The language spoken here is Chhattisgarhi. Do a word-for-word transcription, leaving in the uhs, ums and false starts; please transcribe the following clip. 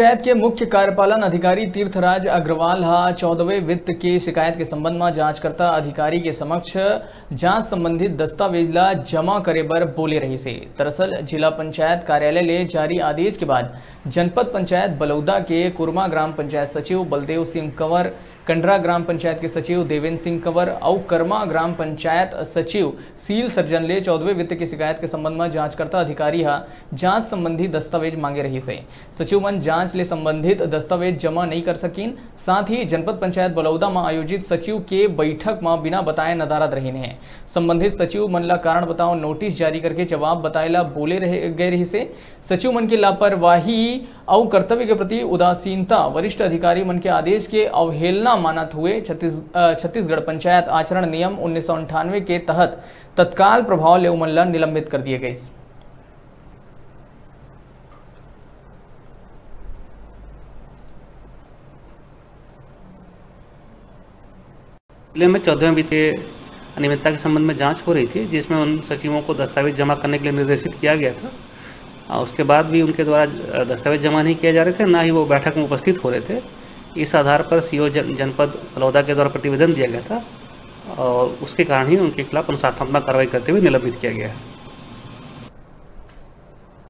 पंचायत के मुख्य कार्यपालन अधिकारी तीर्थराज अग्रवाल ह चौदहवें वित्त के शिकायत के संबंध म जांचकर्ता अधिकारी के समक्ष जांच संबंधित दस्तावेज ला जमा करे बर बोले रहिस हे। दरअसल, जिला पंचायत कार्यालय ले जारी आदेश के बाद जनपद पंचायत बलौदा के कुरमा ग्राम पंचायत सचिव बलदेव सिंह कंवर, कंडरा ग्राम पंचायत के सचिव देवेंद्र सिंह कंवर अउ करमा ग्राम पंचायत सचिव सील सर्जन ले चौदहवें वित्त के शिकायत के संबंध म जांचकर्ता अधिकारी ह जांच संबंधी दस्तावेज मांगे रहिस हे। सचिव मन जांच ले संबंधित दस्तावेज जमा नइ कर सकिन, साथ ही जनपद पंचायत बलौदा म आयोजित सचिव के बैठक म बिना बताए नदारद रहिन हे। संबंधित सचिव मन ल कारण बताओ नोटिस जारी करके जवाब बताए ला बोले रहे, गए रहिस हे। सचिव मन के लापरवाही अउ कर्तव्य के प्रति उदासीनता, वरिष्ठ अधिकारी मन के आदेश के अवहेलना मानत हुए छत्तीस-, अ, छत्तीसगढ़ पंचायत आचरण नियम उन्नीस सौ अंठानवे के तहत तत्काल प्रभाव ले उमन ला निलंबित कर दिए गइस। जिले में चौदहवें वित्त के अनियमितता के संबंध में जांच हो रही थी, जिसमें उन सचिवों को दस्तावेज जमा करने के लिए निर्देशित किया गया था। आ, उसके बाद भी उनके द्वारा, अ, दस्तावेज जमा नहीं किए जा रहे थे, ना ही वो बैठक में उपस्थित हो रहे थे। इस आधार पर सीओ जन-, जनपद बलौदा के द्वारा प्रतिवेदन दिया गया था और उसके कारण ही उनके खिलाफ अनुशासनात्मक कार्रवाई करते हुए निलंबित किया गया है।